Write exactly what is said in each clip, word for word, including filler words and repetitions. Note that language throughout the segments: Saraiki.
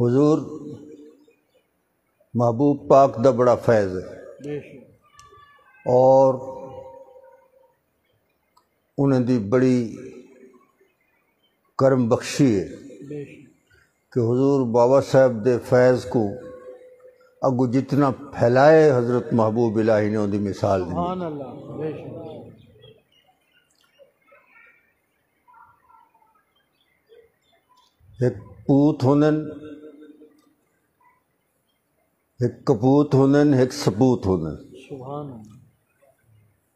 حضور محبوب پاک دا بڑا فیض ہے، اور انہاں دی بڑی کرم بخشی ہے کہ حضور بابا صاحب دے فیض کو اگو جتنا پھیلائے حضرت محبوب الہی نے ان دی مثال دی۔ ہک پوت ہوندن، ہک کپوت ہوندن، ہک سپوت ہوندن۔ سبحان اللہ۔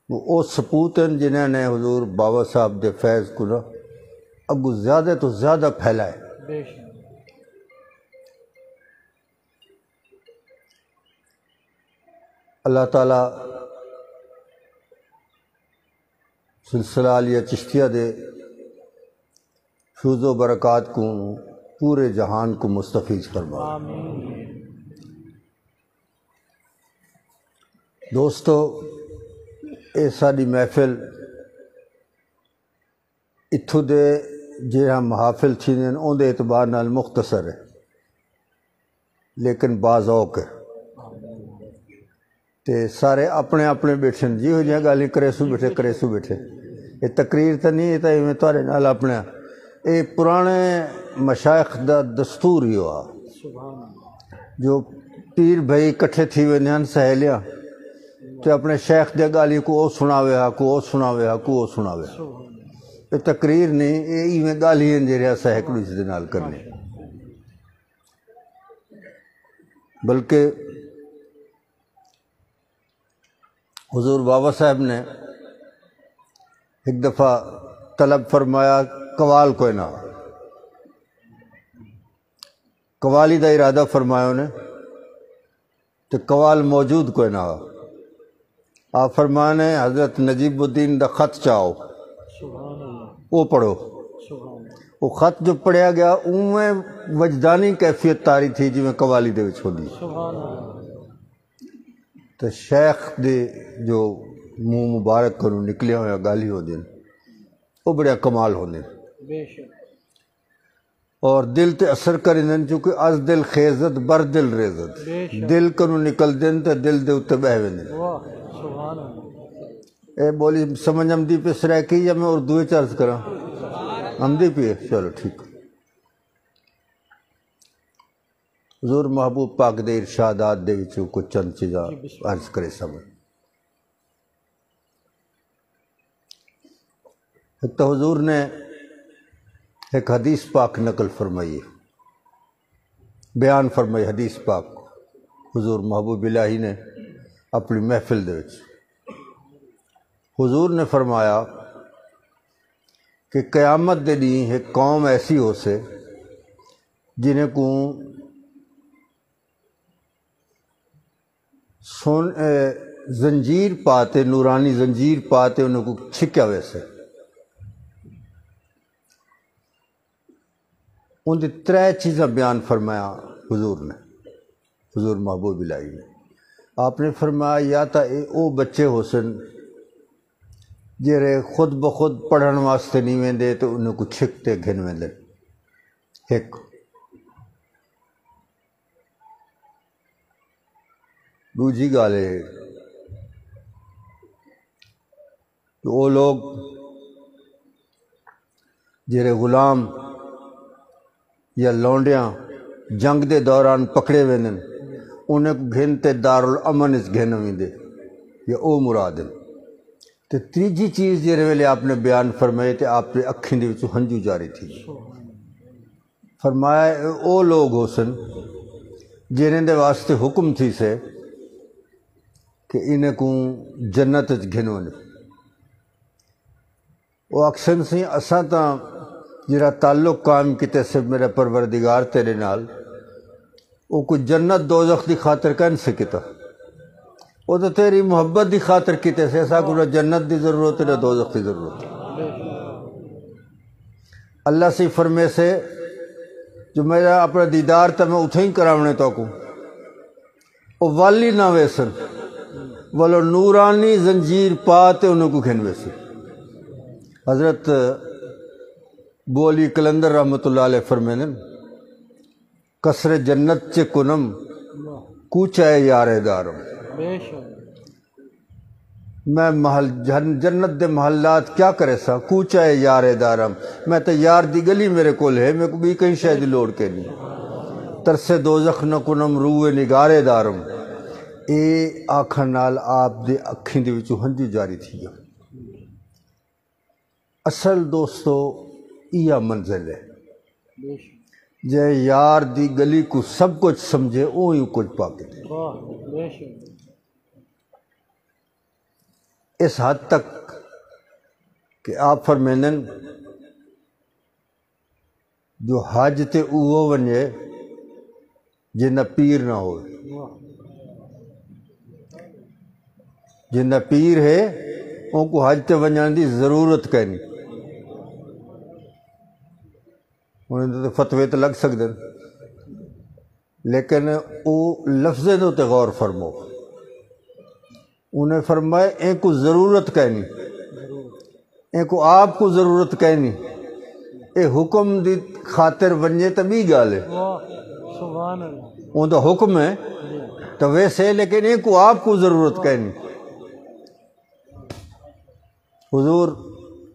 او سپوت ہن جنہاں نے حضور بابا صاحب دے فیض کو نا اگو زیادہ تو زیادہ پھیلائے۔ بے شک۔ اللہ تعالیٰ سلسلہ عالیہ چشتیہ دے فیوض و برکات کو پورے جہان کو مستفیض فرمائے۔ آمین۔ دوستو، اے ساڈی محفل اتھوں دے جیڑھا محافل تھیندے ہن اوندے اعتبار نال مختصر ہے، لیکن باذوق ہے۔ تے سارے اپنے اپنے بیٹھے ہن، جیہو جیاں گالھیں کریسوں بیٹھے، کریسوں بیٹھے۔ اے تقریر تاں نہیں، اے تاں ایویں تہاڈے نال اپنے، اے پرانے مشائخ دا دستور ہی ہوا جو پیر بھائی اکٹھے تھی ویندے ہن سہیلیاں، تے اپنے شیخ دے گالھیں کو او سناوے ہا، کو او سناوے ہا، کو او سناوے ہا۔ اے تقریر نہیں، اے ایویں گالھیں ہن جیہڑے اساں ہک ݙوجھے دے نال کرنے۔ بلکہ حضور بابا صاحب نے ہک دفعہ طلب فرمایا، قوال کوئی نہ، قوالی دا ارادہ فرمایا انہیں، تے قوال موجود کوئی نہ ہا۔ آپ فرمانے، حضرت نجیب الدین دا خط چاؤ، سبحان اللہ۔ او پڑھو۔ سبحان اللہ۔ او خط جو پڑھیا گیا، اونویں وجدانی کیفیت طاری تھی جویں قوالی دے وچ ہوندی۔ سبحان اللہ۔ تے شیخ دے جو منہ مبارک کنوں نکلیا ہویا گالھیں ہوندین، او بڑے کمال ہوندین۔ بے شک۔ اور دل تے اثر کریندن، چونکہ از دل خیزت بر دل ریزت۔ بے شک۔ دل کنوں نکلدن تے دل دے اتے بہہ ویندن۔ واہ، سبحان اللہ۔ اے ٻولی سمجھ آمدی پئی سرائیکی یا میں اردو وچ عرض کراں؟ آمدی پئی ہے؟ چلو ٹھیک۔ حضور محبوب پاک دے ارشادات دے وچوں کچھ چند چیزاں جی، بسم اللہ۔ عرض کرے سب۔ ہک تاں حضور نے ہک حدیث پاک نقل فرمائی ہے، بیان فرمائی حدیث پاک حضور محبوب الہی نے اپنی محفل دے وچ۔ حضور نے فرمایا کہ قیامت دے ݙینہہ ہک قوم ایسی ہوسے جنہیں کوں سن، اے، زنجیر پا تے، نورانی زنجیر پا تے انہاں کوں چھکیا ویسے۔ ان دی ترے چیزاں بیان فرمایا حضور نے، حضور محبوب الہی نے۔ آپ نے فرمایا، یا تاں اے او بچے ہوسن جیڑھے خود بخود پڑھن واسطے نہیں ویندے تے انہاں کوں چھک تے گھن ویندے۔ ہک۔ ݙوجھی ڳالھ اے کہ او لوگ جیڑھے غلام یا لونڈیاں جنگ دے دوران پکڑے ویندن، انہیں کوں گھن تے دارالامن اچ گھن ویندے، یا او مراد ہن۔ تے تریجھی چیز جیڑھے ویلے آپ نے بیان فرمائی تے آپ دے اکھیں دے وچوں ہنجو جاری تھی۔ فرمایا، اے او لوگ ہوسن جنہیں دے واسطے حکم تھیسے کہ انہیں کوں جنت وچ گھن ونڄو۔ او آکھسن سی، اساں تاں جیڑھا تعلق قائم کیتے سے میرے پروردگار تیرے نال، او کوئی جنت دوزخ دی خاطر کائنی سے کیتا۔ او تاں تیری محبت دی خاطر کیتے سے، اساں کوں نہ جنت دی ضرورت ہے، نہ دوزخ دی ضرورت ہے۔ اللہ سی فرمیسے جو میرا اپنا دیدار تاں میں اتھے ہی کراونے تہاکوں۔ او ول ہی نہ ویسن، ولو نورانی زنجیر پا تے انہاں کوں گھن ویسن۔ حضرت بو علی قلندر رحمۃ اللہ علیہ فرمیندن، قصر جنت چ کنم، کوچہ یار دارم۔ میں محل جن-، جنت دے محلات کیا کریساں، کوچہ یار دارم۔ میں تے یار دی گلی میرے کول ہے، میکوں ٻی کہیں شے دی لوڑ کینی۔ ترس دوزخ نہ کنم، روئے نگار دارم۔ اے آکھݨ نال آپ دے اکھیں دے وچوں ہنجو جاری تھی ڳئے۔ اصل دوستو، ایہا منزل ہے۔ جے یار دی گلی کوں سب کجھ سمجھے، اوہی کجھ پا گھدے۔ اس حد تک کہ آپ فرمیندن، جو حج تے اوہو ونڄے جیندا پیر نہ ہووے۔ جیندا پیر ہے، اونکوں حج تے ونڄݨ دی ضرورت کائنی۔ ہݨ ایندے تے فتوے تے لڳ سڳدن، لیکن او لفظیں دے اتے غور فرمو۔ انہیں فرمایا، اینکوں ضرورت کائنی، اینکوں آپ کوں ضرورت کائنی۔ اے حکم دی خاطر ونڄے تاں ٻی ڳالھ ہے۔ اوندا حکم ہے تاں ویسے، لیکن اینکوں آپ کوں ضرورت کائنی۔ حضور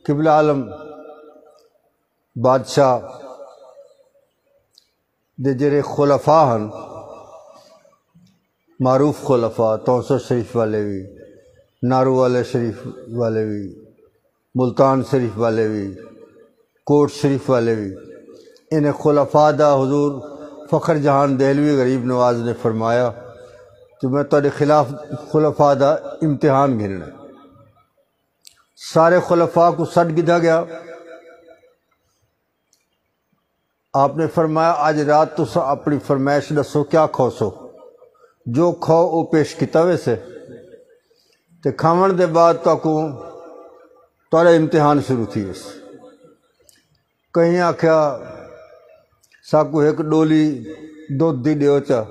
قبلہ عالم بادشاہ دے جڑے خلفاء ہن، معروف خلفاء، تونسہ شریف والے وی، نارو والے شریف والے وی، ملتان شریف والے وی، کوٹ شریف والے وی، انہیں خلفاء دا حضور فخر جہان دہلوی غریب نواز نے فرمایا کہ میں تہاݙے خلاف خلفاء دا امتحان گھنݨا ہے۔ سارے خلفاء کوں سݙ گھدا ڳیا۔ آپ نے فرمایا، اڄ رات تساں اپݨی فرمائش ݙسو، کیا کھوسو؟ جو کھاؤ، او پیش کیتا ویسے۔ تے کھاوݨ دے بعد تہاکوں تہاݙا امتحان شروع تھی ویسے۔ کہیں آکھیا، ساکوں ہک ݙولی دودھ دی ݙیو چا،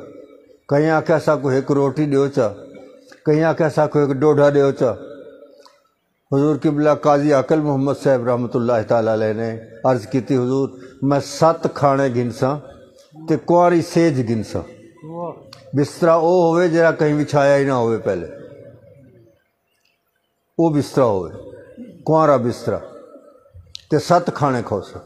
کہیں آکھیا، ساکوں ہک روٹی ݙیو چا، کہیں آکھیا، ساکوں ہک ݙوڈھا ݙیو چا۔ حضور قبلہ قاضی عاقل محمد صاحب رحمۃ اللہ تعالی علیہ نے عرض کیتی، حضور، میں ست کھاݨے گھنساں تے کنواری سیجھ گھنساں۔ بسترا او ہووے جیڑھا کہیں وچھایا ہی نہ ہووے پہلے، او بسترا ہووے، کنوارا بسترا، تے ست کھاݨے کھوساں۔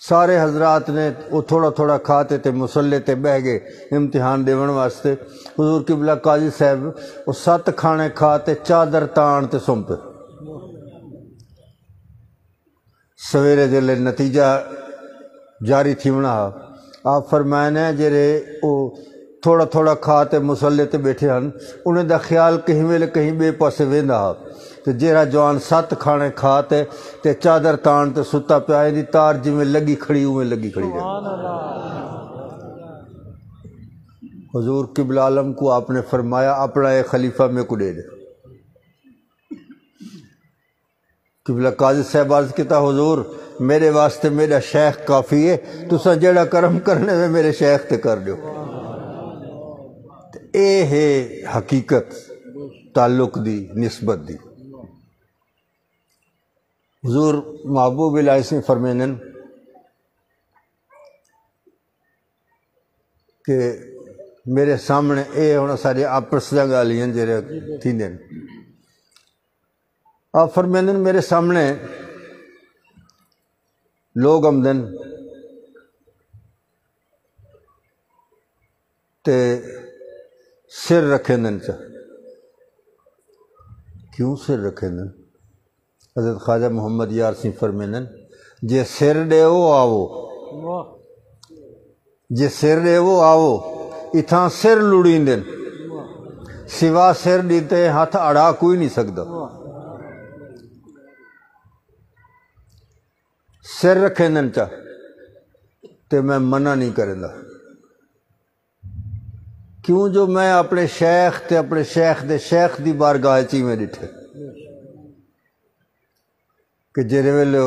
سارے حضرات نے او تھوڑا تھوڑا کھا تے، تے مصلے تے ٻہہ ڳئے امتحان ݙیوݨ واسطے۔ حضور قبلہ قاضی صاحب او ست کھاݨے کھا تے چادر تاݨ تے سم پئے۔ سویرے جلے نتیجہ جاری تھیوݨا ہا، آپ فرمائے نے، جیڑھے او تھوڑا تھوڑا کھا تے مصلے تے ٻیٹھے ہن، انہیں دا خیال کہیں ویلے کہیں ٻئے پاسے ویندا ہا۔ تے جیڑھا جوان ست کھاݨے کھا تے، تے چادر تاݨ تے ستا پیا، ایندی تار جیویں لڳی کھڑی، اوویں لڳی کھڑی رہی۔ حضور قبلہ عالم کوں آپ نے فرمایا، اپݨا اے خلیفہ میکوں ݙے ݙے۔ قبلہ قاضی صاحب عرض کیتا، حضور، میرے واسطے میرا شیخ کافی ہے، تساں جیڑھا کرم کرݨے وے میرے شیخ تے کر ݙیو۔ تے اے ہے حقیقت تعلق دی، نسبت دی۔ حضور محبوب الہی سئیں فرمیندن کہ میرے سامݨے، اے ہݨ ساݙے آپس دیاں ڳالھیں جیڑھے تھیندن، آپ فرمیندن، میرے سامݨے لوگ آمدن تے سر رکھیندن چا۔ کیوں سر رکھیندن؟ حضرت خواجہ محمد یار سئیں فرمیندن، جے سر ݙیوو آوو، جے سر ݙیوو آوو، اتھاں سر لڑیندن، سوا سر ݙتے ہتھ اڑا کوئی نہیں سڳدا۔ سر رکھیندن چا، تے میں منع نہیں کریندا۔ کیوں جو میں اپݨے شیخ تے اپݨے شیخ دے شیخ دی بارگاہ اچ ایویں ݙٹھے کہ جیڑھے ویلے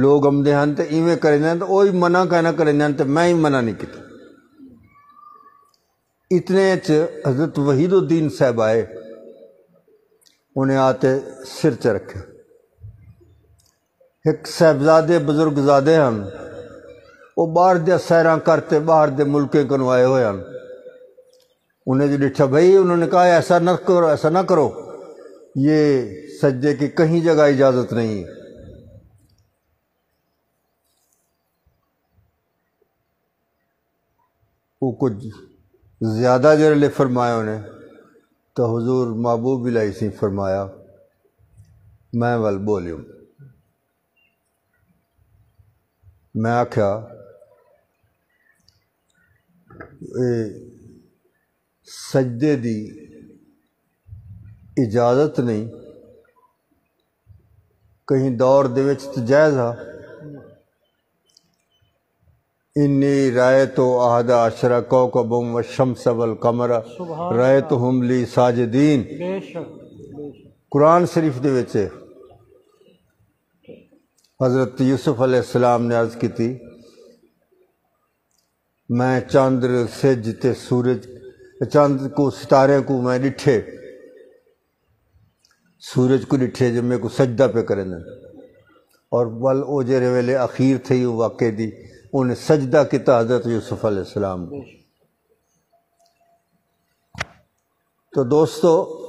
لوگ آمدے ہن تے ایویں کریندے ہن تے او ہی منع کائنا کریندے ہن تے میں ہی منع نہیں کیتا۔ اتنے اچ حضرت وحید الدین صاحب آئے، انہیں آ تے سر چ رکھے۔ ہک صاحبزادے بزرگ زادے ہن، وہ باہر دیا سیراں کرتے باہر دے ملکیں کنوں آئے ہوئے ہیں۔ انہیں جو ڈٹھا بھائی، انہوں نے کہا، "ایسا نہ کرو، ایسا نہ کرو، یہ سجدے کی کہیں جگہ اجازت نہیں ہے۔" وہ کچھ زیادہ جڑے لے فرمایا انہیں، تو حضور محبوب الہی سی فرمایا، میں ول بولیوں۔ میں آکھیا، "اے سجدے دی اجازت نہیں، کہیں دور دے وچ تے جائز ہا۔" "انی رأیت احد عشر کوکبا والشمس والقمر سبحان اللہ۔ رأیتہم لی ساجدین۔" بے شک، بے شک۔ قرآن شریف دے وچ ہے۔ حضرت یوسف علیہ السلام نے عرض کی تھی، "میں چندر، سج تے سورج، چند کو، ستارے کو میں ڈٹھے، سورج کو ڈٹھے جو میں کو سجدہ پہ کریں دن۔" اور ول او جڑے ویلے اخیر تھئی او واقعے دی، انہیں سجدہ کیتا حضرت یوسف علیہ السلام کو۔ تو دوستو،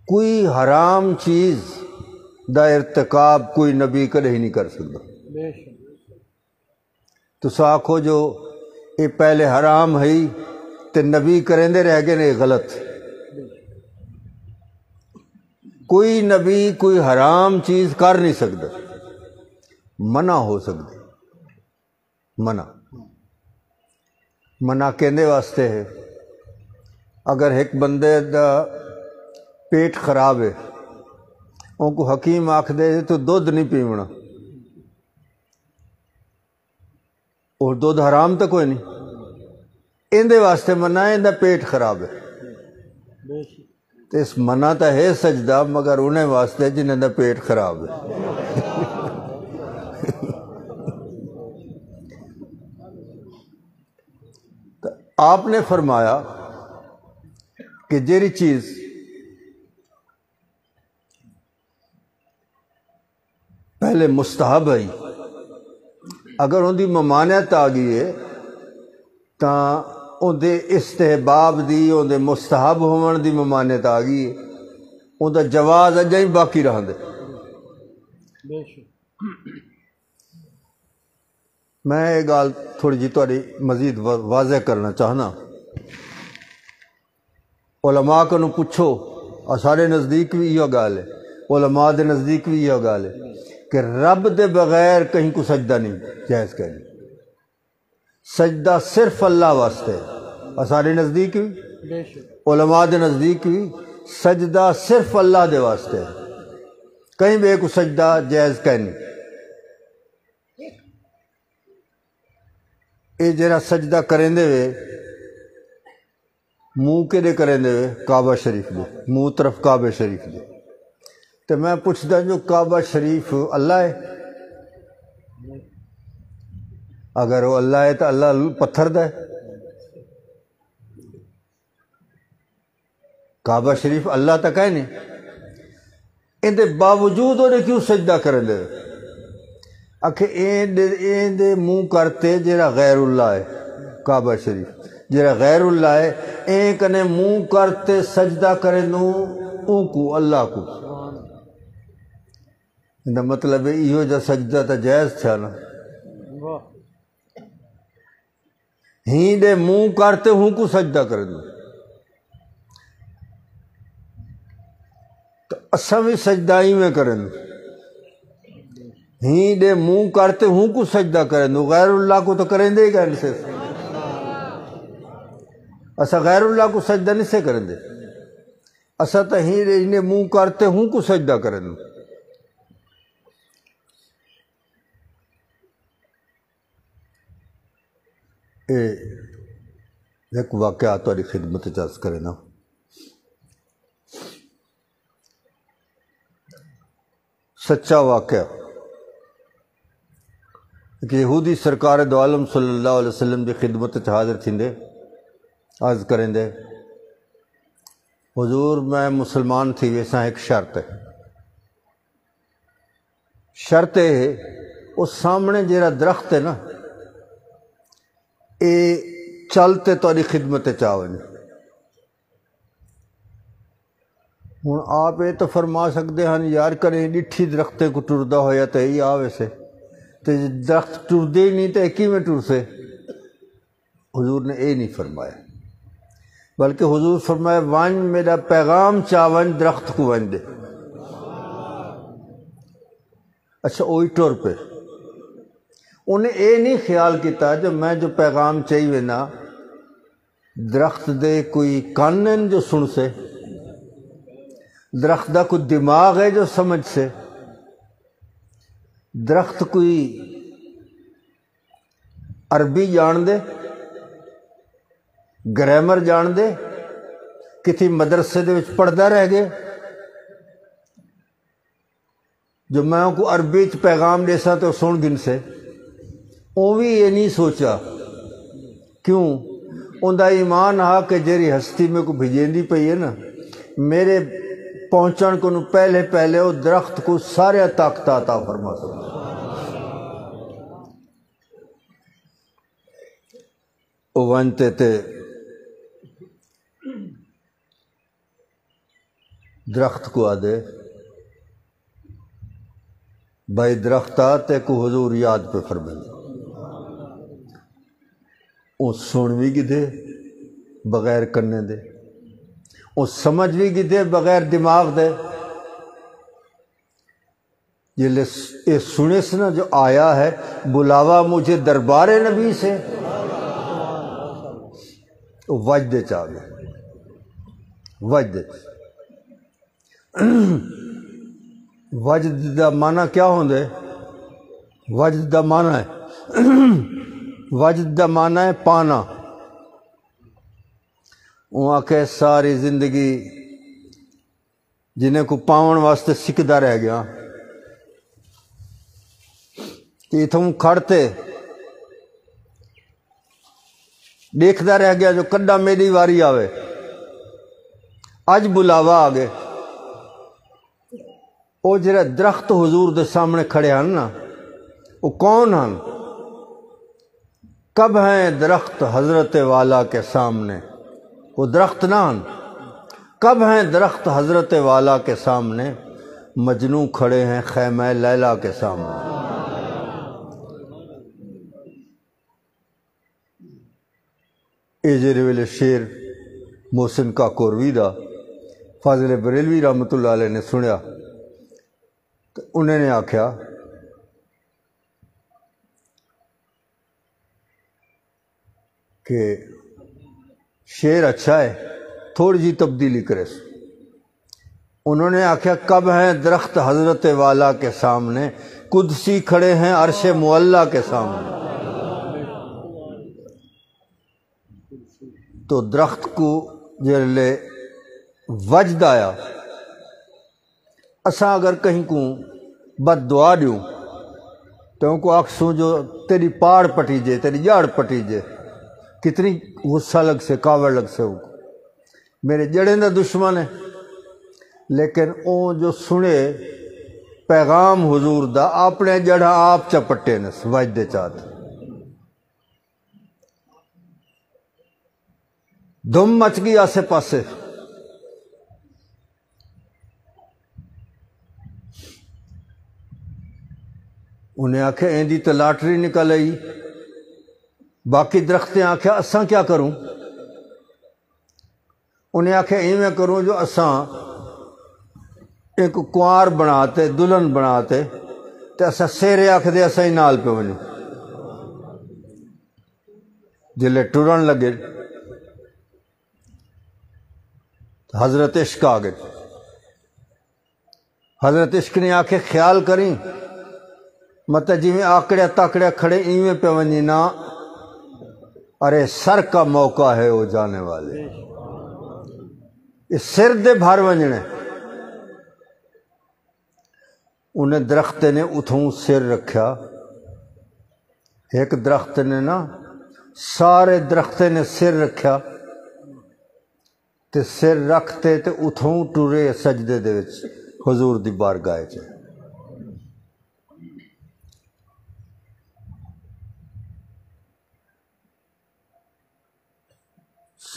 کوئی حرام چیز دا ارتکاب کوئی نبی کدے نہیں کر سکتا۔ بے شک۔ تساں آکھو جو اے پہلے حرام ہئی تے نبی کریندے رہ گئے نے، اے غلط۔ کوئی نبی کوئی حرام چیز کر نہیں سکدا، منع ہو سکدی۔ منع، منع کیندے واسطے ہے؟ اگر ایک بندے دا پیٹ خراب ہے، اون کو حکیم آکھ دے تو دودھ نہیں پیونا، اور دودھ حرام تو کوئی نہیں، ایندے واسطے منع ہے، ایندا پیٹ خراب ہے۔ تے اس منع تاں ہے سجدہ، مگر انہیں واسطے جنہیں دا پیٹ خراب ہے۔ تے آپ نے فرمایا کہ جیڑھی چیز پہلے مستحب ہئی، اگر اوندی ممانعت آ گئی ہے تاں اوندے استحباب دی، اوندے مستحب ہووݨ دی ممانعت آ گئی ہے، اوندا جواز اڄاں ہی باقی رہندے۔ بے شک۔ میں یہ گال تھوڑی جی تہاڈی مزید وا-، واضح کرنا چاہنا۔ علماء کنوں پچھو، اساڈے نزدیک بھی ایہو گال ہے، علماء دے نزدیک بھی ایہو گال ہے کہ رب دے بغیر کہیں کو سجدہ نہیں جائز کرنا۔ سجدہ صرف اللہ واسطے ہے۔ اساڈے نزدیک بھی، بے شک۔ علماء دے نزدیک بھی سجدہ صرف اللہ دے واسطے ہے، کہیں بے کو سجدہ جائز کائنی۔ اے جڑا سجدہ کریندے وے، منہ کیڑے کریندے وے؟ کعبہ شریف دے، منہ طرف کعبہ شریف دے۔ تے میں پچھدا جو کعبہ شریف اللہ ہے؟ اگر وہ اللہ ہے تو اللہ پتھر دا ہے؟ کعبہ شریف اللہ تک ہے نہیں، ان دے باوجود انہیں کیوں سجدہ کرن دے؟ اکھے این دے، این دے منہ کرتے جڑا غیر اللہ ہے، کعبہ شریف جڑا غیر اللہ ہے، این کنے منہ کرتے سجدہ کرن دوں اون کو، اللہ کو۔ ان دا مطلب ہے ایہو جا سجدہ تا جائز تھیا نا۔ ہی دے منہ کر تے ہوں کو سجدہ کرن۔ تو اساں بھی سجدہ ایویں کرن۔ ہی دے منہ کر تے ہوں کو سجدہ کرن۔ غیر اللہ کو تو کریں دے ہی کائنی سے۔ اساں غیر اللہ کو سجدہ نہیں سے کریں دے۔ اساں تو ہی دے انہیں منہ کر تے ہوں کو سجدہ کرن۔ اے ہک واقعہ تہاڈی خدمت وچ عرض کریناں۔ سچا واقعہ۔ ہک یہودی سرکار دو عالم صلی اللہ علیہ وسلم دی خدمت وچ حاضر تھیندے، عرض کریندے، "حضور، میں مسلمان تھی ویساں، ہک شرط ہے۔" شرط اے ہے، او سامݨے جیڑھا درخت ہے نا، اے چل تے تہاݙی خدمت اچ آ ونڄے۔ ہݨ آپ اے تاں فرما سڳدے ہن، یار کݙیں ݙٹھی درختیں کوں ٹردا ہویا تاں ہئی آ ویسے، تے جے درخت ٹردے ہی نہیں تاں اے کیویں ٹرسے؟ حضور نے اے نہیں فرمایا، بلکہ حضور فرمایا، ونڄ میݙا پیغام چا ونڄ، درخت کوں ونڄ ݙے۔ اچھا، او ہی ٹر پئے۔ انہیں اے نہیں خیال کیتا جو میں جو پیغام چائی وینا، درخت دے کوئی کن ہن جو سݨسے، درخت دا کوئی دماغ ہے جو سمجھسے، درخت کوئی عربی ڄاݨدے، گرامر ڄاݨدے، کتھی مدرسے دے وچ پڑھدا رہ ڳئے، جو میں اونکوں عربی اچ پیغام ݙیساں تے او سݨ گھنسے۔ اوں وی اے نی سوچا۔ کیوں؟ اوندا ایمان ہا کہ جیڑھی ہستی میکوں بھڄیندی پئی ہے نا، میرے پہنچݨ کنوں پہلے پہلے او درخت کوں ساریاں طاقتاں عطا فرما سڳدے۔ او ونڄ تے، تے درخت کوں آہدے، بھائی درخت آ، تیکوں حضور یاد پئے فرمیندے۔ او سݨ وی گھدے بغیر کنے دے، او سمجھ وی گھدے بغیر دماغ دے۔ جیلے س-، اے سݨس نا جو آیا ہے بلاوا مجھے دربار نبی سے، او وجد اچ آ ڳئے۔ وجد اچ۔ وجد دا معنی کیا ہوندے؟ وجد دا معنی ہے، وجد دا معنی ہے پانا۔ اوں آکھے ساری زندگی جنہیں کوں پاوݨ واسطے سکدا رہ ڳیا۔ تے اتھوں کھڑ تے ݙیکھدا رہ ڳیا جو کݙاں میݙی واری آوے۔ اڄ بلاوا آ ڳئے۔ او جیڑھا درخت حضور دے سامݨے کھڑے ہن نا، او کون ہن؟ کب ہیں درخت حضرت والا کے سامنے؟ وہ درخت نہ ہن۔ کب ہیں درخت حضرت والا کے سامنے؟ مجنوں کھڑے ہیں خیمہ لیلا کے سامنے۔ اے جیڑھے ویلے شعر محسن کاکوروی دا فاضل بریلوی رحمت اللہ علیہ نے سݨیا، تے انہیں نے آکھیا، کہ شعر اچھا ہے، تھوڑی جی تبدیلی کریس۔ انہوں نے آکھیا، کب ہیں درخت حضرت والا کے سامنے، قدسی کھڑے ہیں عرش معلیٰ کے سامنے۔ تو درخت کوں جیلے وجد آیا، اساں اگر کہیں کوں بد دعا ݙیوں تے اونکوں آکھسوں جو تیݙی پاڑ پٹیجے، تیݙی ڄڑ پٹیجے، کتنی غصہ لڳسے، کاوڑ لڳسے اونکوں۔ میرے جڑیں دا دشمن ہے، لیکن اوں جو سݨے پیغام حضور دا، اپݨے جڑاں آپ چا پٹینس، وجد اچ آ تے۔ دھم مچ ڳئی آسے پاسے۔ انہیں آکھیا، ایندی تے لاٹری نکل آئی۔ باقی درختیں آکھیا، اساں کیا کروں؟ انہیں آکھیا، ایویں کروں جو اساں ایک کنوار بݨا تے، دلہن بݨا تے، تے اساں سیرے آکھدے اساں ہی نال پئے ونڄوں۔ جلے ٹرن لگے، حضرت عشق آ گئے۔ حضرت عشق نے آکھے، خیال کریں، مت جیویں آکڑیا تاکڑیا کھڑے، ایویں پہ ونجی نا۔ ارے سر کا موقع ہے او جانے والے، اے سر دے بھر ونجنے۔ انہیں درخت نے اتھوں سر رکھیا، ایک درخت نے نا سارے درخت نے سر رکھیا۔ تے سر رکھ تے، تے اتھوں ٹرے سجدے دے وچ حضور دی بارگاہ چ۔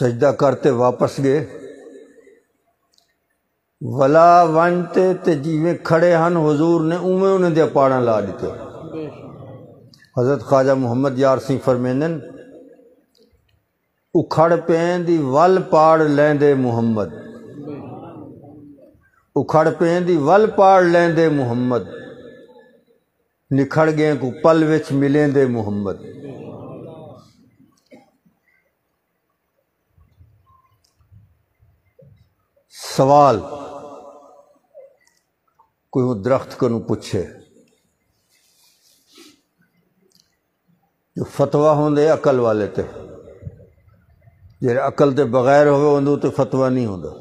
سجدہ کر تے واپس گئے۔ ولا ونج تے تے جیویں کھڑے ہن، حضور نے اوویں انہاں دیاں پاڑاں لا ݙتے۔ حضرت خواجہ محمد یار سئیں فرمیندن، اکھڑ پئیں دی ول پاڑ لیندے محمد، اکھڑ پئیں دی ول پاڑ لیندے محمد، نکھڑ ڳئیں کوں پل وچ ملیندے محمد۔ سوال، کوئی درخت کنوں پچھے، جو فتویٰ ہوندے عقل والے تے، جیڑھے عقل دے بغیر ہووے اوندے تے فتویٰ نہیں ہوندا۔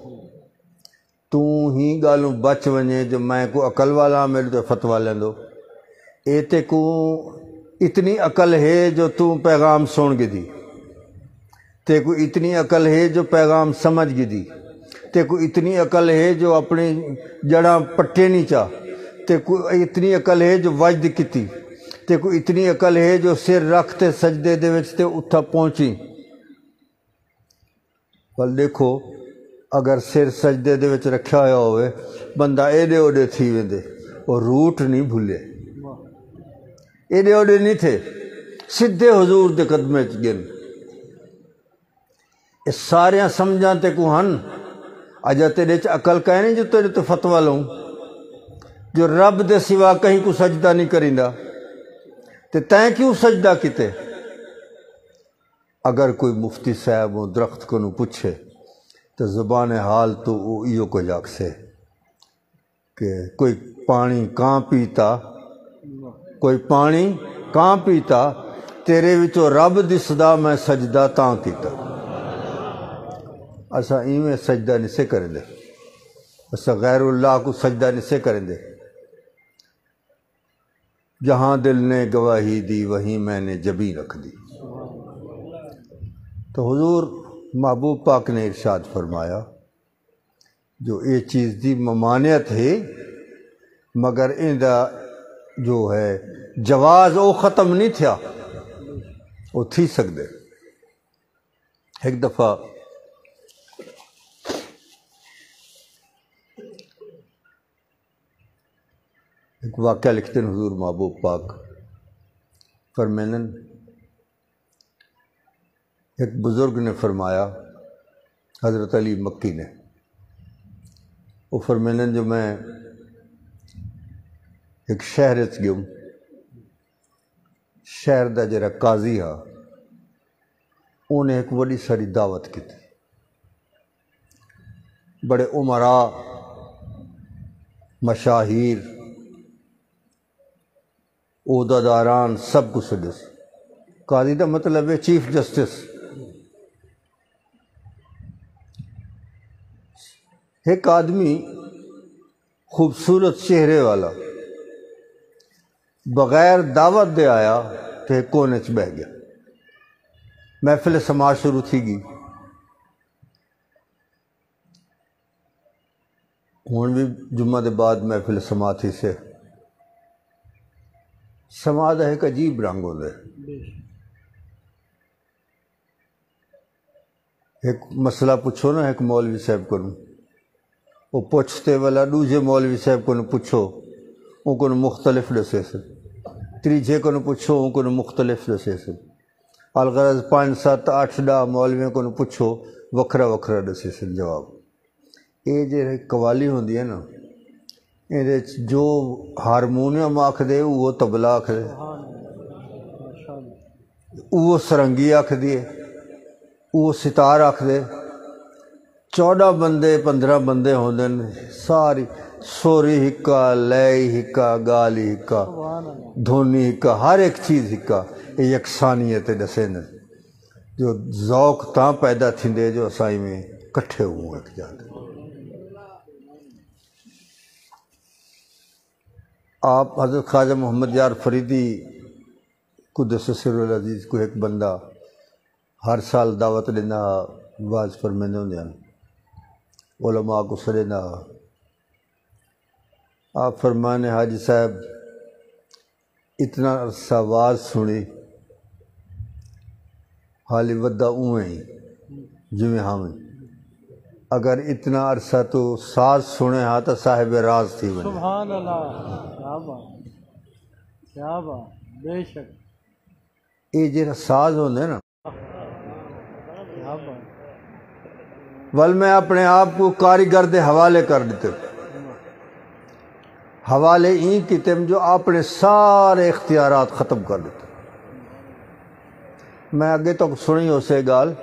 توں ہی ڳالھوں بچ ونڄے جو میں کوئی عقل والا ہاں، میݙے تے فتویٰ لیندو۔ اے تیکوں اتنی عقل ہے جو توں پیغام سݨ گھدی، تیکوں اتنی عقل ہے جو پیغام سمجھ گھدی، تیکوں اتنی عقل ہے جو اپݨی جڑاں پٹے نہیں چا، تیکوں اتنی عقل ہے جو وجد کیتی، تیکوں اتنی عقل ہے جو سر رکھ تے سجدے دے وچ تے اتھاں پہنچی۔ ول ݙیکھو، اگر سر سجدے دے وچ رکھیا ہویا ہووے، بندہ ایݙے اوݙے تھی ویندے، او روٹ نہیں بھلے۔ ایݙے اوݙے نہیں تھے، سدھے حضور دے قدمیں وچ ڳن۔ اے ساریاں سمجھاں تیکوں ہن، اڄاں تیݙے وچ عقل کائنی جو تیݙے تے فتویٰ لوں، جو رب دے سوا کہیں کوں سجدہ نہیں کریندا، تے تیں کیوں سجدہ کیتے؟ اگر کوئی مفتی صاحب اوں درخت کنوں پچھے تے زبان حال توں او ایہو کجھ آکھسے کہ کوئی پاݨی کاں پیتا، کوئی پاݨی کاں پیتا، تیرے وچوں رب دسدا، میں سجدہ تاں کیتا۔ اساں ایویں سجدہ نسے کریندے، اساں غیر اللہ کوں سجدہ نسے کریندے۔ جہاں دل نے گواہی دی، وہیں میں نے جبیں رکھ دی۔ تو حضور محبوب پاک نے ارشاد فرمایا جو اے چیز دی ممانعت ہے، مگر ایندا جو ہے جواز او ختم نہیں تھیا، او تھی سڳدے۔ ہک دفعہ ہک واقعہ لکھدن حضور محبوب پاک، فرمیندن، ہک بزرگ نے فرمایا، حضرت علی مکی نے، او فرمیندن جو میں ہک شہر اچ ڳیوم، شہر دا جیڑھا قاضی ہا، اوں نے ہک وݙی ساری دعوت کیتی۔ بڑے امراء، مشاہیر، عہدہ داران سب کوں سݙیس۔ قاضی دا مطلب ہے چیف جسٹس۔ ہک آدمی خوبصورت چہرے والا بغیر دعوت دے آیا تے ہک کونے اچ ٻہہ ڳیا۔ محفل سماع شروع تھی ڳئی۔ ہݨ وی جمعہ دے بعد محفل سماع تھیسے۔ سماع دا ہک عجیب رنگ ہوندے۔ ہک مسئلہ پچھو نا ہک مولوی صاحب کنوں، او پچھ تے ولا ݙوجھے مولوی صاحب کنوں پچھو، اوں کنوں مختلف ݙسیسن۔ تریجھے کنوں پچھو، اوں کنوں مختلف ݙسیسن۔ الغرض پنج، ست، اٹھ، ݙاہ مولویاں کنوں پچھو، وکھرا وکھرا ݙسیسن جواب۔ اے جیڑھی قوالی ہوندی ہے نا، ایندے وچ جو ہارمونیم آکھدے، اوہو طبلہ آکھدے، اوہو سرنگی آکھدی ہے، اوہو ستار آکھدے۔ چوݙاں بندے، پندرہ بندے ہوندن، ساری سُر ای ہکا، لے ای ہکا، ڳالھ ای ہکا، دھن ای ہکا، ہر ہک چیز ہکا۔ اے یکسانیت ݙسیندن۔ جو ذوق تاں پیدا تھیندے جو اساں ایویں کٹھے ہووں ہک جاہ تے۔ آپ حضرت خواجہ محمد یار فریدی قدس سرہ العزیز کوں ہک بندہ ہر سال دعوت ݙیندا ہا، وعظ فرمیندے ہوندے ہن، علماء کوں سݙیندا ہا۔ آپ فرمانے، حاجی صاحب، اتنا عرصہ وعظ سݨی، حالی ودا اونویں ہی۔ جیویں ہاویں۔ اگر اتنا عرصہ تو ساز سݨے ہا تاں صاحب راز تھی ونڄے۔ سبحان اللہ۔ کیا بات، کیا بات، بے شک۔ اے جیڑھا ساز ہوندے نا، کیا بات۔ ول میں اپنے آپ کو کاریگر دے حوالے کر ݙتے۔ حوالے ایں کیتے جو اپنے سارے اختیارات ختم کر ݙتے۔ میں اڳے تک سݨی ہوسے ڳالھ،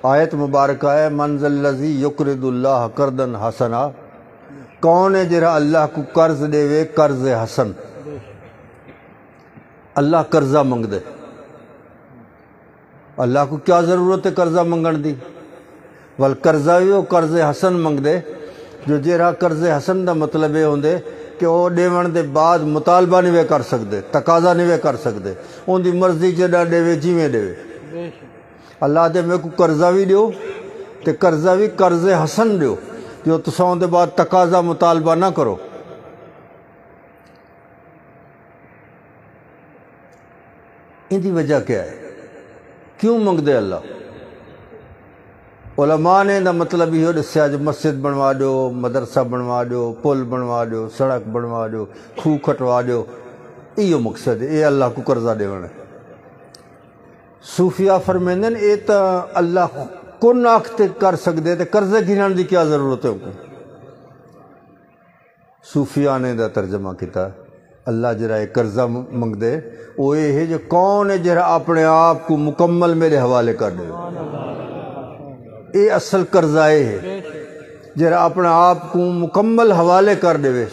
آیت مبارکہ ہے، "من ذا الذی یقرض اللہ قرضا حسنا"، کون ہے جیڑھا اللہ کو قرض ݙیوے، قرض حسن؟ اللہ قرضہ منگدے۔ اللہ کو کیا ضرورت ہے قرضہ منگݨ دی؟ ول قرضہ وی او قرض حسن منگدے، جو جیڑھا قرض حسن دا مطلب اے ہوندے کہ او ݙیوݨ دے بعد مطالبہ نہیں وے کر سڳدے، تقاضا نہیں وے کر سڳدے، اون دی مرضی جݙاں ݙیوے، جیویں ݙیوے۔ بے شک۔ اللہ دے میکوں قرضہ وی ݙیو تے قرضہ وی قرض حسن ݙیو، جو تساں اون دے بعد تقاضا مطالبہ نہ کرو۔ ایندی وجہ کیا ہے؟ کیوں منگدے اللہ؟ علماء نے دا مطلب ایہو ݙسیا جو مسجد بݨوا ݙیو، مدرسہ بݨوا ݙیو، پل بݨوا ݙیو، سڑک بݨوا ݙیو، کھوہ کھٹوا ݙیو، ایہو مقصد ہے، اے اللہ کو قرضہ ݙیوݨ ہے۔ صوفیاء فرمیندن، اے تاں اللہ کن آکھ تے کر سڳدے تے قرضے گھنݨ دی کیا ضرورت ہے اوکوں؟ صوفیاء نے دا ترجمہ کیتا، اللہ جیڑھا اے قرضہ م-، منگدے، او اے ہے جو کون ہے جیڑھا اپنے آپ کو مکمل میرے حوالے کر ݙے۔ اے اصل قرضہ اے ہے، جیڑھا اپنے آپ کو مکمل حوالے کر ݙے۔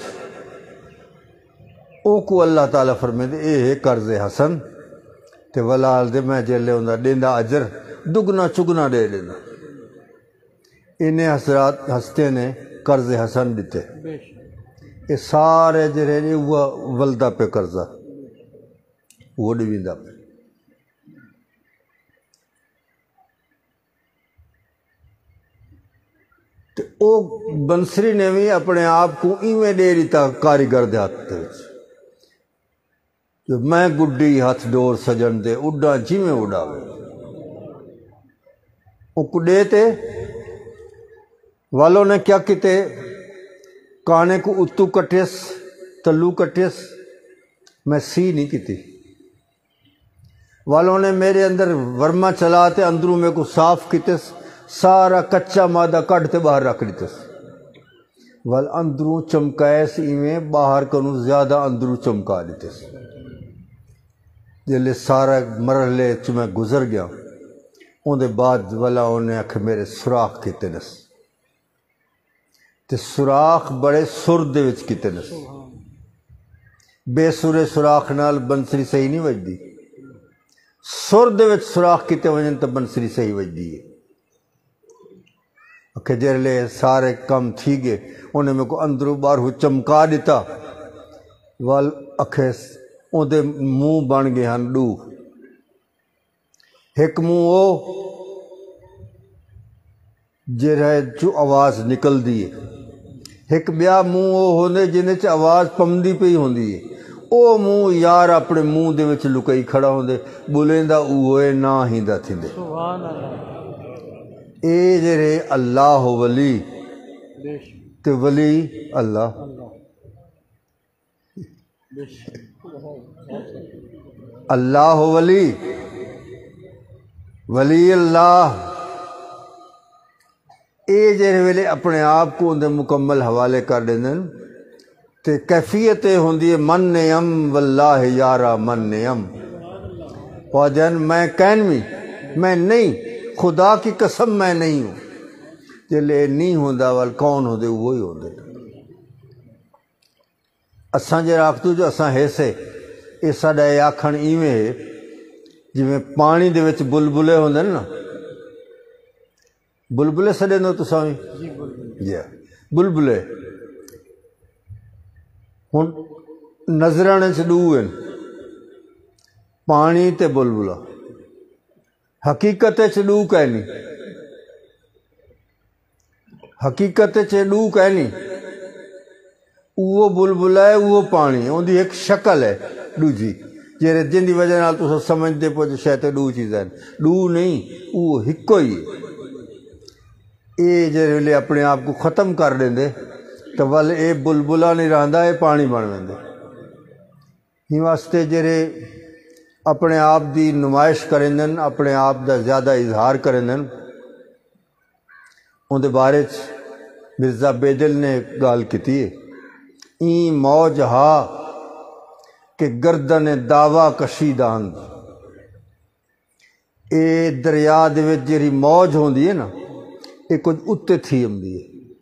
او کو اللہ تعالیٰ فرمیندے، اے ہے قرض حسن۔ تے ولال دے میں جیلے اوندا ݙیندا اجر دگنا چگنا ݙے ݙیندا۔ انہیں حضرات ہستیاں نے قرض حسن ݙتے۔ بے شک۔ اے سارے جیڑھے نے، اوہا ولدا پئے قرضہ، اوہو ݙیویندا پئے۔ تے او بنسری نے وی اپنے آپ کوں ایویں ݙے ݙتا کاریگر دے ہتھ دے وچ۔ جو میں گڈی ہتھ ڈور سجن دے، اڈاں جیویں اڈاوے۔ اونکوں ڈے تے، ول انہیں کیا کیتے؟ کانے کوں اتوں کٹیس، تلوں کٹیس، میں سی نہیں کیتی۔ ول انہیں میرے اندر ورما چلا تے اندروں میکوں صاف کیتس، سارا کچا مادہ کڈھ تے باہر رکھ ڈتس۔ ول اندروں چمکائس ایویں، باہر کنوں زیادہ اندروں چمکا ݙتس۔ جیلے سارا مرحلے چ میں گزر ڳیا، اوندے بعد ولا اونے اکھ میرے سوراخ کیتے نس۔ تے سوراخ بڑے سر دے وچ کیتے نس۔ بے سرے سوراخ نال بنسری صحیح نہیں وجدی۔ سر دے وچ سوراخ کیتے ونڄن تاں بنسری صحیح وجدی ہے۔ اکھے جیرلے سارے کم تھی ڳئے، انہیں میکوں اندروں ٻاہروں چمکا ݙتا۔ ول اکھے اوندے منہ بݨ ڳئے ہن ݙو۔ ہک منہ او جیرھے چوں آواز نکلدی ہے، ہک ٻیا منہ او ہوندے جیندے چ آواز پمدی پئی ہوندی ہے۔ او منہ یار اپݨے منہ دے وچ لکائی کھڑا ہوندے، ٻولیندا اوہو ہے، نہ ہیندا تھیندے۔ سبحان اللہ۔ اے جیرھے اللہ ولی بے شک۔ تے ولی اللہ۔ اللہ۔ بے شک۔ اللہ ولی، ولی اللہ۔ اے جیرھے ویلے اپݨے آپ کوں اوندے مکمل حوالے کر ݙیندن تے کیفیت اے ہوندی ہے، من نعم واللہ یارا من نعم۔ او آہدن میں کائنی، میں نہیں، خدا کی قسم میں نہیں ہوں۔ جیلے اے نہیں ہوندا ول کون ہوندے؟ اوہو ہی ہوندے۔ اساں جیرھا آکھدوں جو اساں ہیسے، اے ساݙا اے آکھݨ ایویں ہے جیویں پاݨی دے وچ بلبلے ہوندے نا۔ بلبلے سݙیندو تساں وی؟ جی، بلبلے۔ جی ہا، بلبلے۔ ہݨ نظراں وچ ݙو ہن، پاݨی تے بلبلہ۔ حقیقت وچ ݙو کائنی۔ حقیقت وچ اے ݙو کائنی۔ اوہو بلبلہ ہے، اوہو پاݨی ہے، اوندی ہک شکل ہے ݙوجھی، جیرھے، جیندی وجہ نال تساں سمجھدے پئے جو شاید اے ݙو چیزاں ہن۔ ݙو نہیں، اوہو ہکو ہی ہے۔ اے جیڑھے ویلے اپنے آپ کوں ختم کر ݙیندے، تاں ول اے بلبلہ نہیں رہندا، اے پاݨی بݨ ویندے۔ ایں واسطے جیڑھے اپنے آپ دی نمائش کریندن، اپنے آپ دا زیادہ اظہار کریندن، اوندے بارے چ مرزا بیدل نے ہک ڳالھ کیتی ہے، ایں موج ہا کہ گردن دعویٰ کشیدہ اند۔ اے دریا دے وچ جیڑھی موج ہوندی ہے نا، اے کجھ اتے تھی امدی ہے۔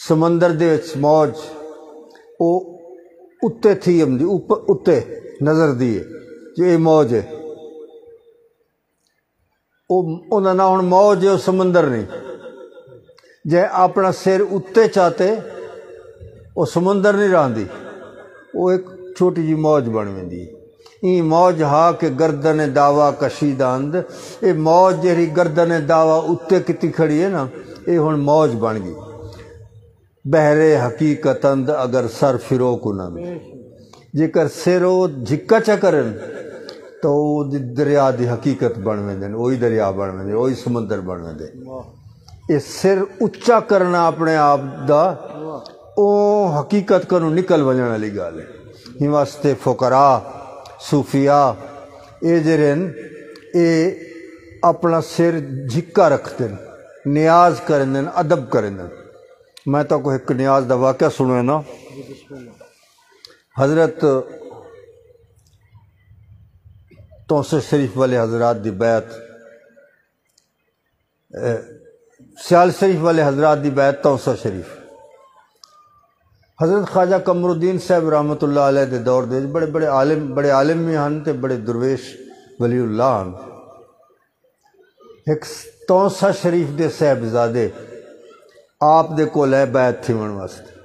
سمندر دے وچ موج او اتے تھی امدی، اوپ-، اتے نظر دی ہے جو اے موج ہے۔ او، اوندا ناں ہݨ موج ہے، او سمندر نہیں۔ جے اپݨا سر اتے چاتے، او سمندر نہیں رہندی، او ایک چھوٹی جی موج بݨ ویندی۔ ایں موج ہا کہ گردن دعویٰ کشیدہ اند، اے موج جیڑھی گردن دعویٰ اتے کیتی کھڑی ہے نا، اے ہݨ موج بݨ ڳئی۔ بحر حقیقت اند اگر سر فرو کنن، جیکر سر او جھکا چا کرن، تو او دی دریا دی حقیقت بݨ ویندن، اوہی دریا بݨ ویندے، اوہی سمندر بݨ ویندے۔ اے سر اچا کرنا اپنے آپ دا، او حقیقت کنوں نکل ونڄݨ والی ڳالھ ہے۔ ایں واسطے فقراء، صوفیاء، اے جیڑھے ہن، اے اپݨا سر جھکا رکھدن، نیاز کریندن، ادب کریندن۔ میں تہاکوں ہک نیاز دا واقعہ سݨوینداں۔ حضرت تونسہ شریف والے حضرات دی بیعت، اے، سیال شریف والے حضرات دی بیعت تونسہ شریف۔ حضرت خواجہ قمر الدین صاحب رحمۃ اللہ علیہ دے دور دے وچ بڑے بڑے عالم، بڑے عالم بھی ہن تے بڑے درویش ولی اللہ ہن۔ ہک تونسہ شریف دے صاحبزادے آپ دے کول آئے بیعت تھیوݨ واسطے۔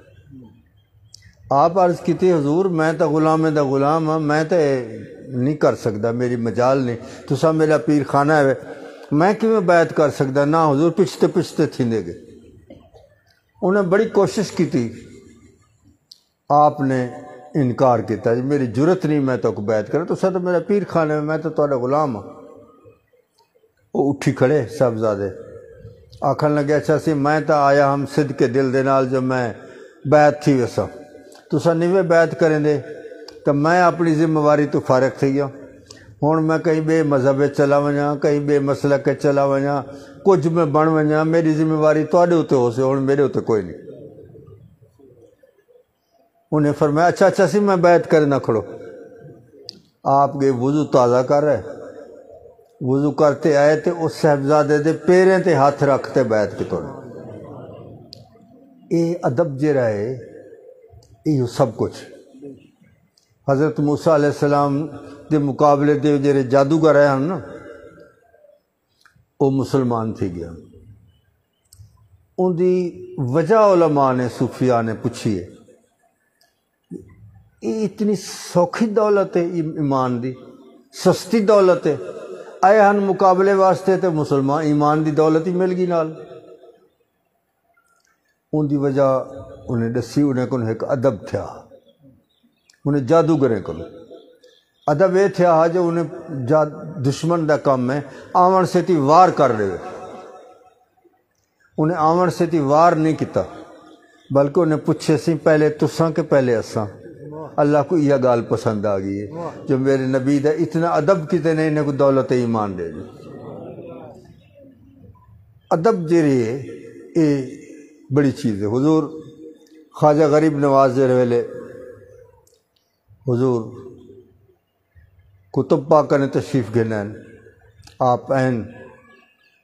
آپ عرض کیتی، "حضور، میں تاں غلامیں دا غلام ہاں، میں تاں اے نہیں کر سڳدا، میری مجال نہیں، تساں میرا پیر خانہ ہے، میں کیویں بیعت کر سڳدا؟" "نہ حضور، پچھتے پچھتے تھیندے ڳئے۔" انہیں بڑی کوشش کیتی، آپ نے انکار کیتا، "جی میری جرت نہیں میں تہاکوں بیعت کراں، تساں تاں میرا پیر خانہ ہے، میں تاں تہاݙا غلام ہاں۔" او اٹھی کھڑے صاحبزادے، آکھݨ لڳے، "اچھا سی، میں تاں آیا ہم صدقِ دل دے نال جو میں بیعت تھی ویساں، تساں نیویں بیعت کریندے، تاں میں اپݨی ذمہ واری توں فارغ تھی ڳیا۔ ہݨ میں کہیں ٻئے مذہب وچ چلا ونڄاں، کہیں ٻئے مسلک وچ چلا ونڄاں، کجھ میں بݨ ونڄاں، میری ذمہ واری تہاݙے اتے ہوسے، ہݨ میرے اتے کوئی نہیں۔" انہیں فرمایا، "اچھا، اچھا سی، میں بیعت کرنا، کھڑو۔" آپ ڳئے وضو تازہ کر رہے، وضو کرتے آئے تے اس صاحبزادے دے پیریں تے ہتھ رکھ تے بیعت کیتے۔ اے ادب جیڑھا ہے، ایہو سب کچھ۔ حضرت موسیٰ علیہ السلام دے مقابلے دے جیڑھے جادوگر آئے ہن نا، او مسلمان تھی ڳیا۔ اوندی وجہ علماء نے، صوفیاء نے پچھی ہے، اے اتنی سوکھی دولت ہے ایم-، ایمان دی، سستی دولت ہے۔ آئے ہن مقابلے واسطے تے مسلمان ایمان دی دولت ہی مل ڳئی نال۔ اوندی وجہ انہیں ݙسی، انہیں کوں ہک ادب تھیا۔ انہیں جادوگریں کوں ادب اے تھیا ہا جو انہیں جا-، دشمن دا کم ہے، آوݨ سیتی وار کر ݙیوے۔ انہیں آوݨ سیتی وار نہیں کیتا، بلکہ انہیں پچھے سی، "پہلے تساں کہ پہلے اساں؟" اللہ کوں ایہا ڳالھ پسند آ ڳئی ہے جو میرے نبی دا اتنا ادب کیتے نے، انہیں کوں دولت ایمان ݙے ݙتی۔ ادب جیڑھی ہے، اے بڑی چیز ہے۔ حضور خواجہ غریب نواز جیڑھے ویلے حضور قطب پاک کنے تشریف گھن آئن، آپ آئن،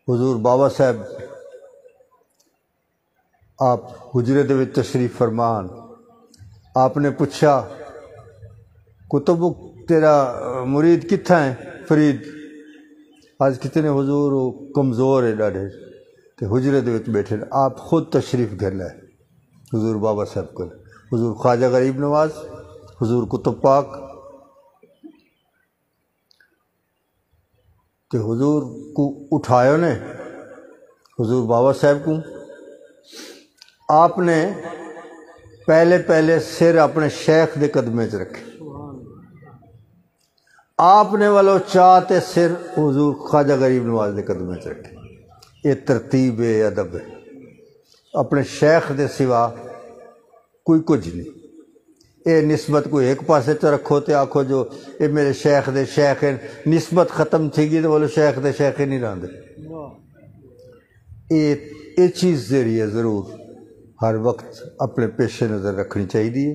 حضور بابا صاحب آپ حجرے دے وچ تشریف فرما ہن۔ آپ نے پچھا، "قطب، تیرا مرید کتھاں ہے، فرید؟" عرض کیتے نے، "حضور، او کمزور ہے ݙاڈھے، تے حجرے دے وچ ٻیٹھے نے۔" آپ خود تشریف گھن آئے حضور بابا صاحب کول، حضور خواجہ غریب نواز، حضور قطب پاک۔ تے حضور کوں اٹھایو نے، حضور بابا صاحب کوں۔ آپ نے پہلے پہلے سر اپنے شیخ دے قدمے چ رکھے۔ آپ نے ولو چا تے سر حضور خواجہ غریب نواز دے قدمے چ رکھے۔ اے ترتیب اے، ادب اے۔ اپݨے شیخ دے سوا کوئی کجھ نہیں۔ اے نسبت کوئی ہک پاسے تے رکھو تے آکھو جو اے میرے شیخ دے شیخ ہن، نسبت ختم تھی ڳئی تے ولو شیخ دے شیخ ہی نہیں رہندے۔ اے اے چیز جیڑھی ہے ضرور ہر وقت اپݨے پیش نظر رکھݨی چاہیدی ہے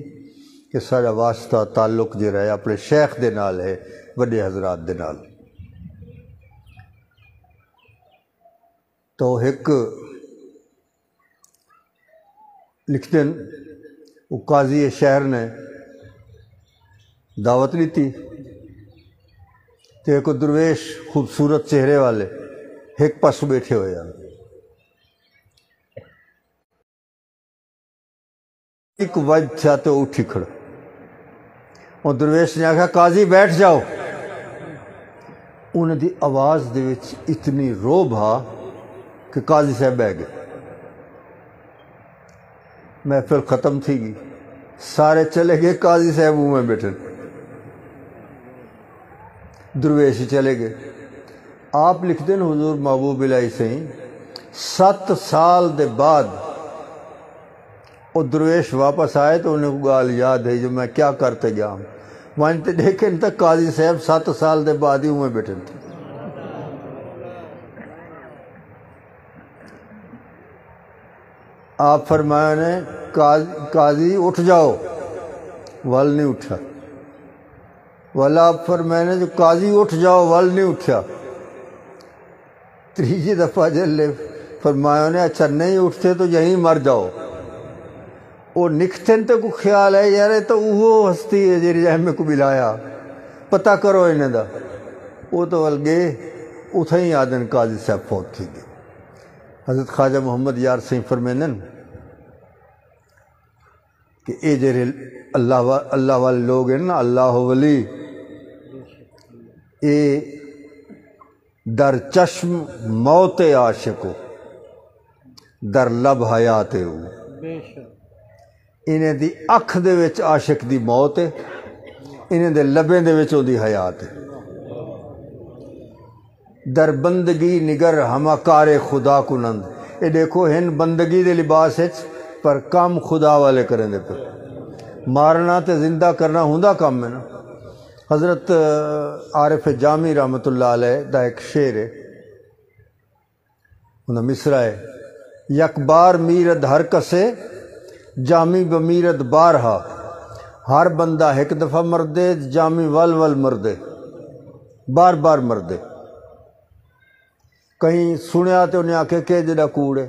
کہ ساݙا واسطہ، تعلق جیڑھا ہے اپݨے شیخ دے نال ہے، وݙے حضرات دے نال۔ تو ہک لکھدن، او قاضی شہر نے دعوت ݙتی تے ہک درویش خوبصورت چہرے والے ہک پاسوں ٻیٹھے ہوئے ہن۔ ہک وڄ تھیا تے او اٹھی کھڑا۔ او درویش نے آکھیا، "قاضی، بیٹھ جاؤ۔" انہاں دی آواز دے وچ اتنی رعب ہا کہ قاضی صاحب ٻہہ ڳئے۔ محفل ختم تھی ڳئی، سارے چلے ڳئے، قاضی صاحب اونویں ٻیٹھے۔ درویش چلے ڳئے۔ آپ لکھدن، حضور محبوب الہی سئیں ست سال دے بعد او درویش واپس آئے تو انہیں کو ڳالھ یاد ہے جو میں کیا کر تے ڳیا ہم۔ ونڄ تے ݙیکھن تاں قاضی صاحب ست سال دے بعد ہی اونویں ٻیٹھن۔ آپ فرمایا نے، "قاضی، قاضی اٹھ جاؤ۔" ول نہیں اٹھا۔ ول آپ فرمایا نے جو، "قاضی اٹھ جاؤ۔" ول نہیں اٹھا۔ تریجی دفعہ جلے فرمایا نے، "اچھا نہیں اٹھتے تو یہیں مر جاؤ۔" او نکھتن تے کو خیال ہے، "یار، اے تو اوہو ہستی ہے جیڑھی اے میکوں ٻلایا، پتہ کرو انہیں دا۔" او تو ول ڳئے، اتھائیں آدن قاضی صاحب فوت تھی ڳئے۔ حضرت خواجہ محمد یار سئیں فرمیندن کہ اے جیڑھے اللہ وا-، اللہ والے لوگ ہیں نا، اللہ ولی، اے در چشم موت عاشق ہو، در لب حیات ہو۔ بے شک۔ انہیں دی اکھ دے وچ عاشق دی موت ہے، انہیں دے لبیں دے وچ اوندی حیات ہے۔ در بندگی نگر ہمہ کار خدا کنند۔ اے ݙیکھو، ہن بندگی دے لباس اچ، پر کم خدا والے کریندے پئے۔ مارنا تے زندہ کرنا ہوندا کم ہے نا۔ حضرت عارف جامی رحمۃ اللہ علیہ دا ہک شعر ہے، انہاں مصرع ہے، "یک بار میرد ہر کسے، جامی بمیرد بارہا۔" ہر بندہ ہک دفعہ مردے، جامی ول ول مردے، بار بار مردے۔ کہیں سݨیا تے انہیں آکھیا کہ جیڑھا کوڑ ہے،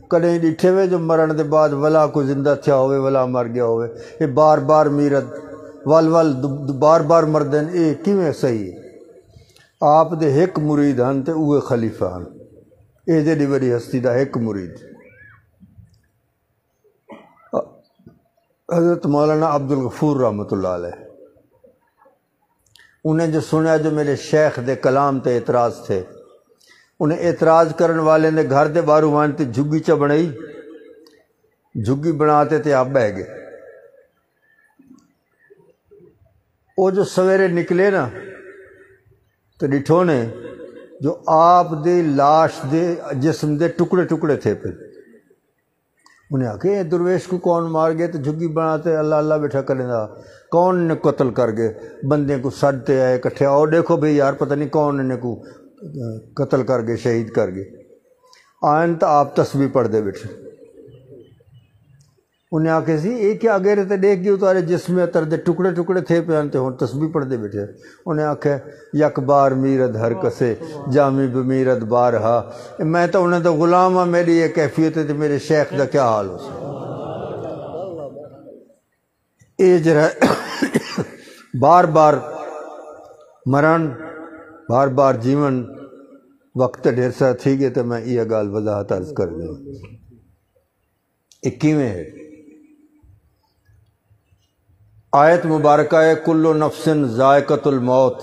کݙیں ݙٹھے وے جو مرݨ دے بعد ولا کوئی زندہ تھیا ہووے، ولا مر ڳیا ہووے؟ اے بار بار میرد، ول ول، دو-، دو-، بار بار مردن، اے کیویں صحیح ہے؟ آپ دے ہک مرید ہن تے اوہے خلیفہ ہن۔ اے جیڑھی وݙی ہستی دا ہک مرید۔ حضرت مولانا عبدالغفور رحمۃ اللہ علیہ، انہیں جو سݨیا جو میرے شیخ دے کلام تے اعتراض تھئے، انہیں اعتراض کرݨ والے دے گھر دے ٻاہروں ونڄ تے جھڳی چا بݨائی، جھڳی بݨا تے تے آپ ٻہہ ڳئے۔ او جو سویرے نکلے نا، تے ݙٹھو نے جو آپ دی لاش دے، جسم دے ٹکڑے ٹکڑے تھئے پئے۔ انہیں آکھیا، "اے درویش کوں کون مار ڳئے تے جھڳی بݨا تے اللہ اللہ ٻیٹھا کریندا؟ کون نے قتل کر ڳئے؟" بندے کوں سݙ تے آئے کٹھے، "آؤ ݙیکھو بھئی یار، پتہ نہیں کون انہیں کوں، اہ، قتل کر ڳئے، شہید کر ڳئے۔" آئن تاں آپ تسبیح پڑھدے ٻیٹھے۔ انہیں آکھیا سی، "اے کیا اڳے تے ݙیکھ ڳئے اتارے جسم عطر دے ٹکڑے ٹکڑے تھئے پئے ہن تے ہݨ تسبیح پڑھدے ٻیٹھے؟" انہیں آکھیا، "یک بار میرد ہر کسے، جامی بمیرد بارہا۔" میں تاں انہاں دا غلام ہاں، میری یہ کیفیت ہے تے میرے شیخ دا کیا حال ہو سکدا؟ اے جڑا بار بار مرن، بار بار جیون، وقت تے ڈھیر سارا تھی گئے تے میں یہ گال وضاحت عرض کر دوں۔ اے کیویں ہے؟ آیت مبارکہ ہے، "کل نفس ذائقۃ الموت"،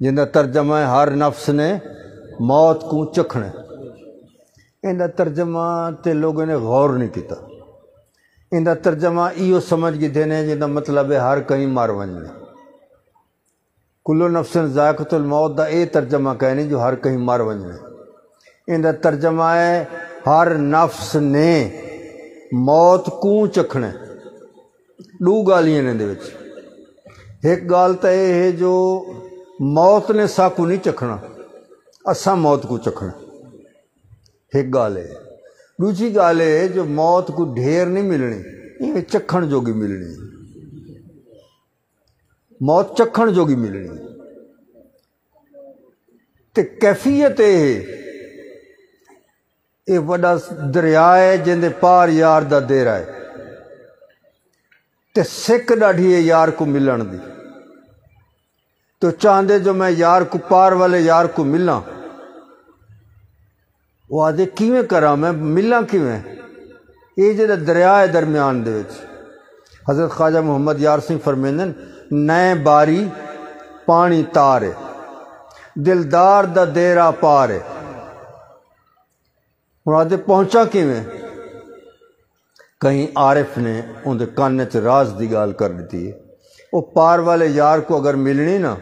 جیندا ترجمہ ہے، "ہر نفس نے موت کوں چکھنا ہے۔" ایندا ترجمہ تے لوگوں نے غور نہیں کیتا۔ ایندا ترجمہ ایہو سمجھ گھدے نے جیندا مطلب ہے ہر کہیں مر ونجنا۔ کل نفس ذائقۃ الموت دا اے ترجمہ کائنی جو ہر کہیں مر ونجنا۔ ایندا ترجمہ ہے، ہر نفس نے موت کوں چکھݨا ہے۔ ݙو ڳالھیں ہن ایندے وچ۔ ہک ڳالھ تاں اے ہے جو موت نے ساکوں نہیں چکھݨا، اساں موت کوں چکھݨا۔ ہک ڳالھ ہے۔ ݙوجھی ڳالھ ہے جو موت کوں ڈھیر نہیں ملݨی، ایویں چکھݨ جوڳی ملݨی۔ موت چکھݨ جوڳی ملݨی۔ تے کیفیت اے ہے، اے وݙا دریا ہے جیندے پار یار دا دیرہ ہے۔ تے سک ݙاڈھی ہے یار کوں ملݨ دی۔ تے او چاہندے جو میں یار کوں، پار والے یار کوں ملاں۔ او آہدے، کیویں کراں، میں ملاں کیویں؟ اے جیڑھا دریا ہے درمیان دے وچ، حضرت خواجہ محمد یار سئیں فرمیندن، نئیں باری پاݨی تار ہے، دلدار دا دیرہ پار ہے۔ ہݨ آہدے، پہنچاں کیویں؟ کہیں عارف نے اوندے کن وچ راز دی ڳالھ کر ݙتی ہے۔ او پار والے یار کوں اگر ملݨی نا،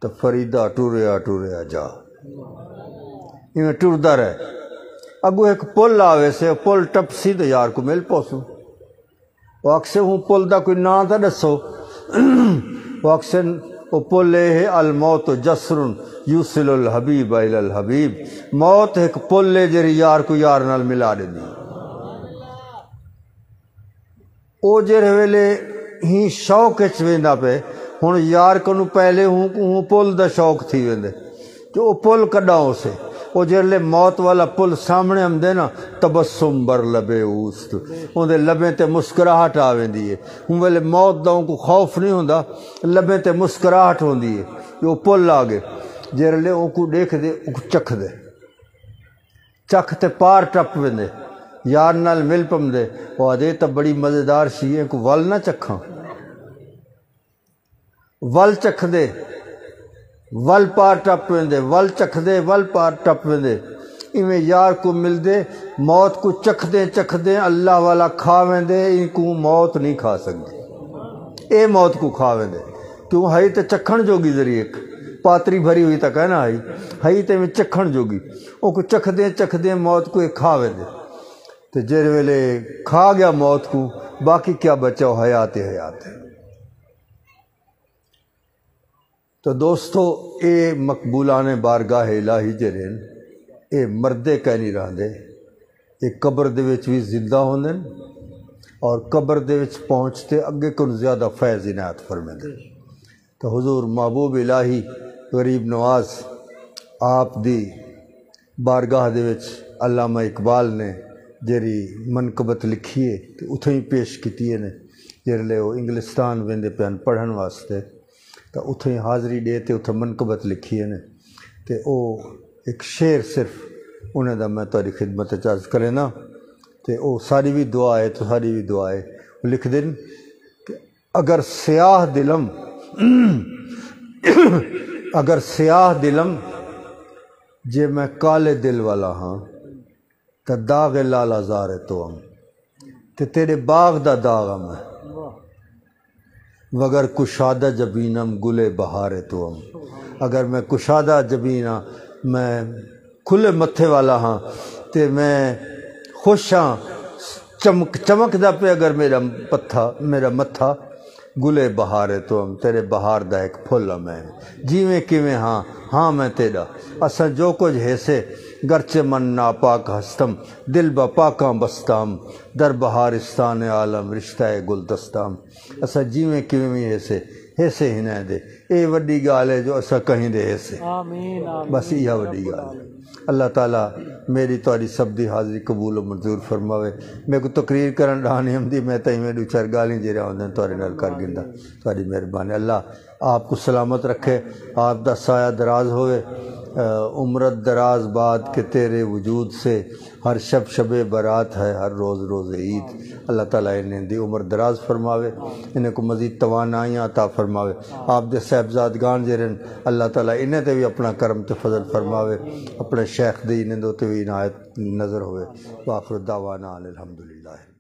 تاں فریدا ٹریا ٹریا جا۔ ایویں ٹردا رہ۔ اڳوں ہک پل آویسے، او پل ٹپسی تے یار کوں مل پوسوں۔ او آکھسے، ہوں پل دا کوئی ناں تاں ݙسو۔ او آکھسن، او پل اے ہے، الموت جسر یوصل الحبیب الی الحبیب۔ موت ہک پل ہے جیڑھی یار کوں یار نال ملا ݙیندی۔ او جیڑھے ویلے ہیں شوق اچ ویندا پئے، ہݨ یار کنوں پہلے ہوں، ہوں پل دا شوق تھی ویندے۔ جو او پل کݙاں ہوسے؟ او جیڑھے موت والا پل سامݨے آندے نا، تبسم بر لبے اوست، اوندے لبیں تے مسکراہٹ آ ویندی ہے۔ ہوں ویلے موت دا اونکوں خوف نہیں ہوندا، لبیں تے مسکراہٹ ہوندی ہے۔ جو او پل آ ڳئے، جیڑھے اونکوں ݙیکھدے، اونکوں چکھدے۔ چکھ تے پار ٹپ ویندے، یار نال مل پمدے۔ او آہدے، تاں بڑی مزیدار شی، اینکوں ول نہ چکھاں۔ ول چکھدے، ول پار ٹپ ویندے، ول چکھدے، ول پار ٹپ ویندے۔ ایویں یار کوں ملدے، موت کوں چکھدے چکھدے اللہ والا کھا ویندے، اینکوں موت نہیں کھا سڳدی۔ اے موت کوں کھا ویندے۔ کیوں؟ ہئی تے چکھݨ جوڳی ذری ہک پاتری بھری ہوئی تاں کائنا ہئی، ہئی تے ایویں چکھݨ جوڳی۔ اونکوں چکھدے چکھدے موت کوں اے کھا ویندے۔ تے جیڑھے ویلے کھا ڳیا موت کوں، باقی کیا بچا، او حیات ہی حیات ہے۔ تو دوستو، اے مقبولان بارگاہ الہی جیڑھے ہن، اے مردے کائنی رہندے، اے قبر دے وچ وی زندہ ہوندن اور قبر دے وچ پہنچ تے اڳے کنوں زیادہ فیض عنایت فرمیندن۔ تو حضور محبوب الہی غریب نواز آپ دی بارگاہ دے وچ علامہ اقبال نے جیڑھی منقبت لکھی ہے تے اتھوں ہی پیش کیتی ہے نے، جیڑھے او انگلستان ویندے پئے ہن پڑھݨ واسطے، تاں اتھوں ہی حاضری ݙے تے اتھوں منقبت لکھی ہے نے۔ تے او ہک شعر صرف انہیں دا میں تہاݙی خدمت وچ عرض کرینداں۔ تے او ساݙی وی دعا ہے، تساݙی وی دعا ہے۔ او لکھدن کہ اگر سیاہ دلم، اگر سیاہ دلم، جے میں کالے دل والا ہاں، تاں داغ لالا زار توام، تے تیݙے باغ دا داغ ہاں میں۔ وگر کشادہ جبینم گلے بہار توام۔ اگر میں کشادہ جبین ہاں، میں کھلے متھے والا ہاں، تے میں خوش ہاں، چمک، چمکدا پئے اگر میرا پتھا، میرا متھا۔ گلے بہار توام، تیݙے بہار دا ہک پھل ہاں میں۔ جیویں کیویں ہاں، ہاں میں تیݙا۔ اساں جو کجھ ہیسے، گرچہ من ناپاک ہستم، دل با پاکاں بستام، در بہارستان عالم رشتہ گلدستام۔ اساں جیویں کیویں وی ہیسے، ہیسے ہنائیں دے۔ اے وݙی ڳالھ ہے جو اساں کہیں دے ہیسے۔ آمین، آمین۔ بس ایہا وݙی ڳالھ ہے۔ اللہ تعالیٰ میری تہاݙی سب دی حاضری قبول و منظور فرماوے۔ میکوں تقریر کرݨ ݙاہ نہیں آندی، میں تاں ایویں ݙو چار ڳالھیں جیڑھیاں ہوندن تہاݙے نال کر گھندا۔ تہاݙی مہربانی۔ اللہ آپ کوں سلامت رکھے، آپ دا سایہ دراز ہووے۔ آ، عمرت دراز بات کہ تیرے وجود سے، ہر شب شب برات ہے، ہر روز روز عید۔ اللہ تعالیٰ انہیں دی عمر دراز فرماوے، انہیں کوں مزید توانائیاں عطا فرماوے۔ آپ دے صاحبزادگان جیڑھے ہن، اللہ تعالیٰ انہیں تے وی اپݨا کرم تے فضل فرماوے، اپݨے شیخ دی انہیں دے اتے وی عنایت نظر ہووے۔ وآخر دعوانا ان الحمدللہ۔